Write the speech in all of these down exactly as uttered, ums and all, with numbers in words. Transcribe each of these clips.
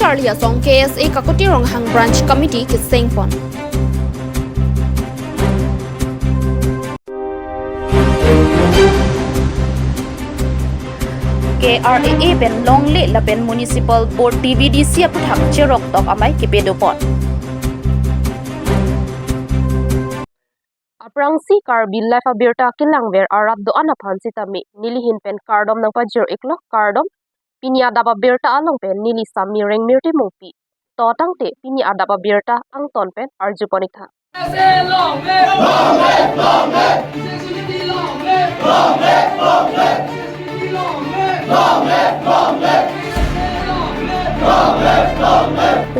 Charli Asong K S A Kakoti Ronghang Branch Committee keseng pon. K R A A pen longle lapen Municipal Board T B D C aphuthak cherok tok amei kepedo pon. Aphrangsi Karbi Live abirta kelangver arat do-an aphan sitame nelihin pen kardom nangpajir iklo, kardom. Pini adap abirta along pen neli Sami Rengmirti Mungpi. To tangte pini adap abirta angton pen arju pon ik tha.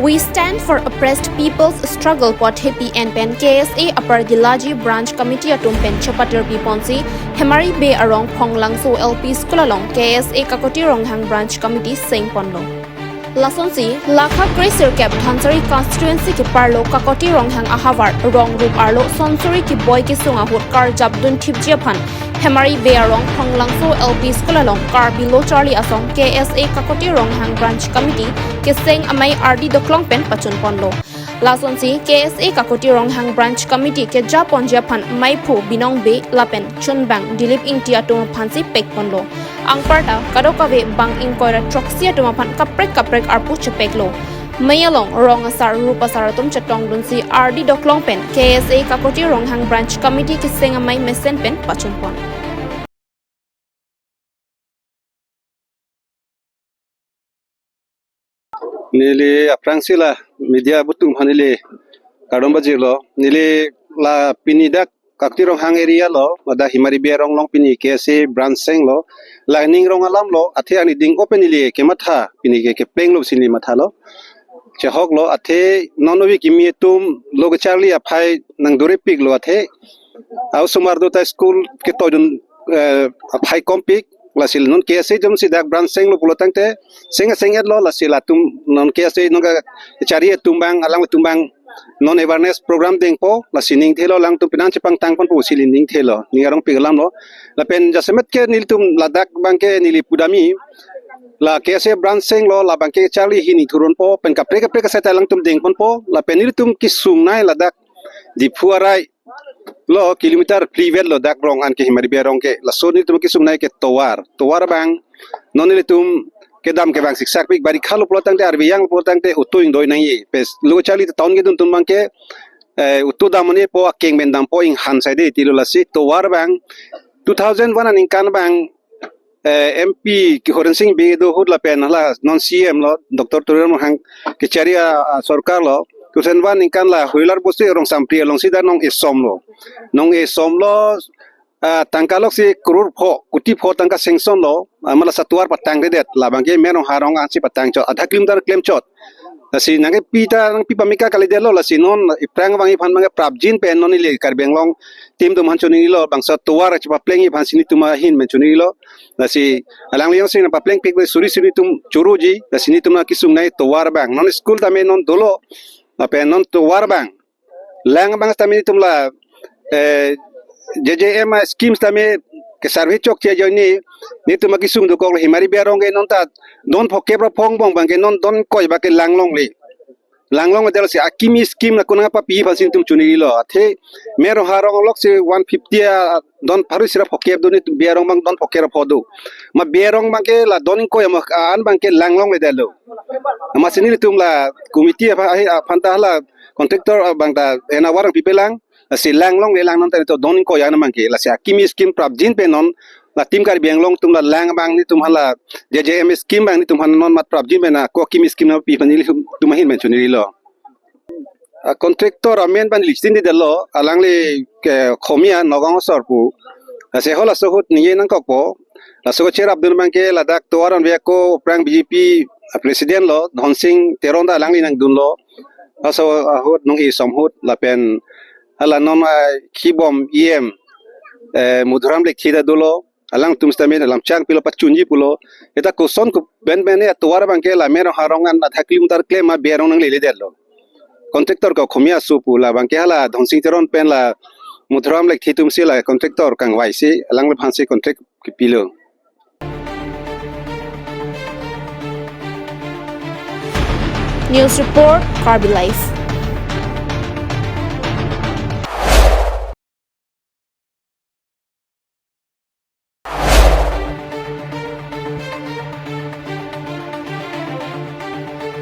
We stand for oppressed people's struggle pu thepi en pen K S A Upper Dillaji Branch Committee atum pen chepatirpi ponsi Hemari Bey arong Phonglangso L P School along K S A Kakoti Ronghang Branch Committee seng ponlo. Lasonsi, lakha kre sirkep Dhansiri constituency keparlo Kakoti Ronghang ahavar rong rup arlo sonsuri keboi kesung ahut karjap dunthipji aphan Hemari Bey arong Phonglangso L P School along Karbi Lo Charli Asong K S A Kakoti Ronghang Branch Committee keseng amei ardi doklong pen pachun ponlo. Lasonsi K S A Kakoti Ronghang Branch Committee keja ponji aphan meiphu Binong Bey lapen chunbang Dilip Ingti atum aphansi pek ponlo. Anparta kadokave bang ingkoi ra throksi atum aphan kaprek kaprek arpu chepeklo. Mei along rong asar rup asar atum chetongdunsi ardi doklong pen K S A Kakoti Ronghang Branch Committee keseng amei mesen pen pachun pon. Neli aphrangsi la media atum aphan neli kardom pajirlo. Neli la pini dak Kakoti Ronghang area lo, ladak Hemari Bey arong along pini K S A branch senglo, la ning rong alam lo, athe ani ding open neli kematha, pini ke keplenglo pusi neli mathalo. Chehoklo, athe non ove kimi atum lo kecharli aphai nangdurepiklo, athe a-osomar do ta school ketoidun, eh, aphai kompik, lasi non K S A atumsi dak branch senglo pulo tangte, seng seng-etlo, lasi latum non K S A non kachari atum abang, alang atum abang, non awareness program dengpo, lasi ningthelo alangtum penang chepangtang ponpo pusi neli ningthelo, ning arongpik alam lo. Lapen jasemet ke nelitum ladak abangke neli pudamji, la K S A branch senglo, la abangke charli hini thurunpo, pen kaprek kaprek asai ta alangtum dengponpo, lapen nelitum kesungnei ladak Diphu arai lo kilometer phli vet lo dak rong an ke Hemari Bey arong ke. Laso nelitum kesungnei ke tovar. Tovar abang non nelitum kedam kevang siksak pik, barikha lo pulo tangte, arve yang lo pulo tangte auto ingdoi nangji. Pen lo charli town kedun atum abangke, eh, auto dam mane po akeng pen dampo, inghan sai de tilo, lasi tovar abang two thousand one aningkan abang eh, M P ke Horensing Bey do ahut lapen hala non C M lo, Doctor Tuliram Ronghang kechari a, a, sorkar lo, two thousand one aningkan la Horilar Bosti Rongsampri alongsi dak nong esom lo. Nong esom lo, ah, tangka loksi crore pho, kuti pho tangka sanction lo, ah, mala satuar patangredet, la abangke Mei Ronghang arong ansi patangchot, adha kilometer klemchot. Lasi nangkepi ta nangpi pameka kalidetlo, lasi non iphrang abang iphan abangke prapjin pen non ili Karbi Anglong atum atum aphan chonilo, bangso tovar chepaplengji aphansi nelitum ahin pen chonilo. Lasi alangli jongsi nangpaplengpik suri suri atum choroji, lasi nelitum kesungnei tovar abang. Non school tame non dolo, lapen non tovar abang. Lang abang tame nelitum la, eh, J J M scheme tame ke survey chokche ajoine, nelitum kesung dokok Hemari Bey arong ke non ta don phokep ra phongbong abangke non don ingkoi abangke lang longle. Lang longledetlo, si akimi scheme la konat papi aphansi nelitum chonilo. Athe Mei Ronghang arong loksi one fifty a don pharo isi ra phokep do, nelitum Bey arong abang don phokep ra pho do. Ma Bey arong abangke la don ingkoi ama an abangke lang longledetlo. Amatsi nelitum la committee aphan, ahi, aphan ta la contractor abang ta ena warang pipelang. Lasi lang longle, lang non ta nelitum don ingkoi an abangke. Lasi akimi scheme prapjin pen non la atum Karbi Anglong atum la lang abang nelitum hala J J M scheme abang nelitum aphan non mat prapjin pen ako akimi scheme nangpi aphan nelitum ahin pen chonilo. A contractor amen abang listing didetlo, alangli ke Khomia Nagaon asor pu. Lasi halaso ahut ningje nangkokpo. Laso ke cherapdun abangke ladak tovar an veko aphrang B J P president lo, Dhonsing Teron ta alangli nangdunlo. Laso ahut nong esom ahut lapen hala non, ah, khibom E M, eh, Madhuram Lekthe ta dolo. Alangtum sitame lamchang pilo, pachunji pulo. Eta koson ko ben ben ya tovar abangke la Mei Ronghang arong an adha kilometer klem ma Bey arong nangleledetlo. Contractor ke Khomia aso pu, la abangke hala Dhonsing Teron pen la Madhuram Lekthe atumsi la contractor kangvaisi alangliphansi contract kepilo. News report, Karbi Live.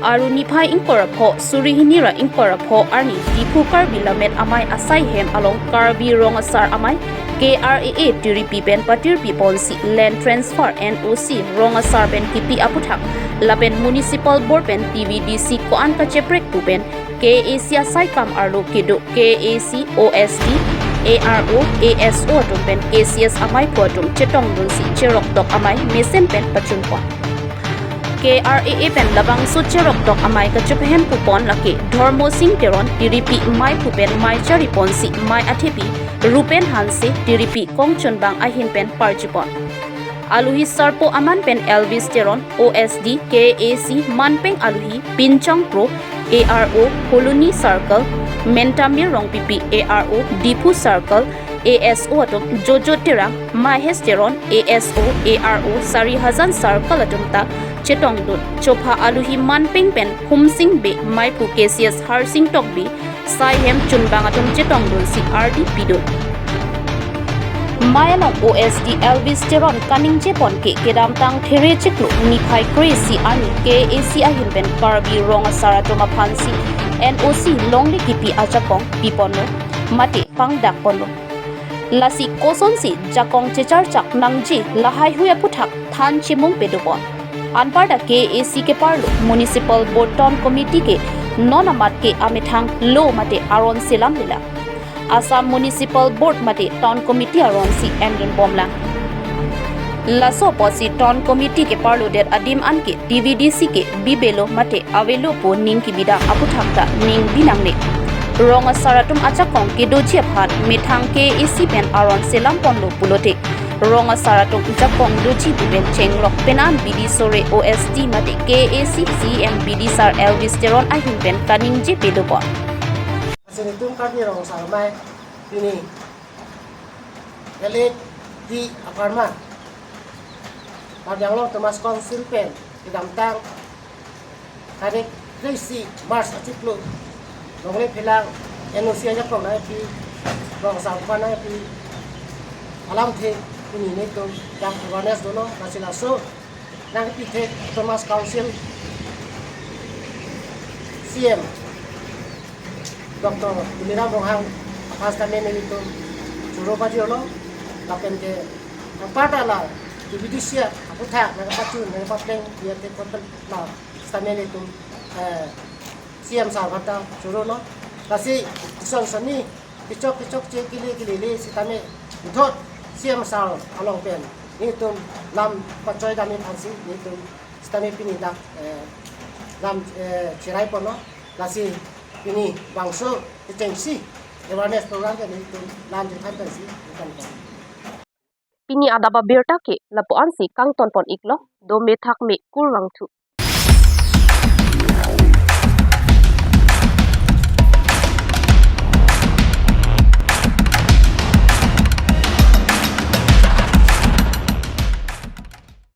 Aru niphai ingkoi ra pho, suri hini ra ingkoi ra pho arni Diphu Karbi Lammet Amei asai hem along Karbi Rong Asar Amei K R A A tiripi pen patirpi ponsi land transfer N O C Rong Asar pen kipi aputhak lapen Municipal Board pen T V D C ko-an kacheprek pu pen K A A C asai kam arlo kedo K A A C, O S D, A R O, A S O atum pen K C S ameiphu atum chetongdunsi cheroktok amei mesen pen pachunpon. K R A A pen labangso cheroktok amei kachepahem pupon lake Dhormo Sing Teron tiripi meiphu pen mei chariponsi mei athepi Rupen Hanse tiripi kongchunbang ahin pen parjipon. Aluhi sarpo aman pen Elvis Teron, O S D, K A A C manpeng aluhi Pinchong Kro, A R O, Holoni Circle, Mentamir Rongpipi, A R O, Diphu Circle, A S O atum Jojo Terang, Mahesh Teron, A S O, A R O, Sarihajan Circle atum ta chetongdun. Chopha aluhi manpeng pen Humsing Bey, meiphu K C S Harsing Tokbi, sai hem chunbang atum chetongdunsi ardi pidun. Mei along O S D Elvis Teron kaningjepon ke kedamtang There chiklo niphai kre-isi arni K A A C ahin pen Karbi Rong Asar atum aphansi N O C longle kipi ajakong piponlo mate pangdakponlo. Lasi kosonsi jakong checharchak nangji lahai hui aputhak than chimung pedopon. Anparta K A A C keparlo Municipal Board Town Committee ke non amat ke amethang lo mate aron selam lila. Assam Municipal Board mate Town Committee aronsi endun bomlang. Laso apotsi Town Committee keparlodet adim anke T V D C ke bibelo mate avelo pu ning kibidam aputhak ta ning binangne. Rong asar atum ajakong kedoji aphan methang K A A C pen aron selam ponlo pulote Rong asar atum jakong doji pu pen chengrok penan B D sore O S D mate K A A C C E M B D sar Elvis Teron ahin pen kaningje pedopon. Lasi nelitum Karbi Rong Asar Amei pini L A D apartment, Karbi Anglong Autonomous Council pen kedamtang tarik kre-isi March achiklo longle phelang N O C ajakong nangpi, Rong Asar aphan nangpi alamthe pini nelitum jam awareness dono. Lasi laso nangpi thek Autonomous Council C E M Doctor Tuliram Ronghang aphan sitame nelitum choro pajirlo. Lapen ke anparta la T V D C aputhak nangpachun nangpapleng dia te kotel la sitame nelitum, eh, C E M sar aphan ta chorono. Lasi ison soni kechok kechokche kele kelele sitame puthot C E M sar along pen nelitum lam pachoi dam aphansi nelitum sitame pini dak, eh, lam, eh, cherai ponlo. Lasi pini bangso kechengsi awareness program ke nelitum lam chethan pensi nelitum. Pini adap abirta ke lapu-ansi kangtonpon iklo, do methak me kurvangthu.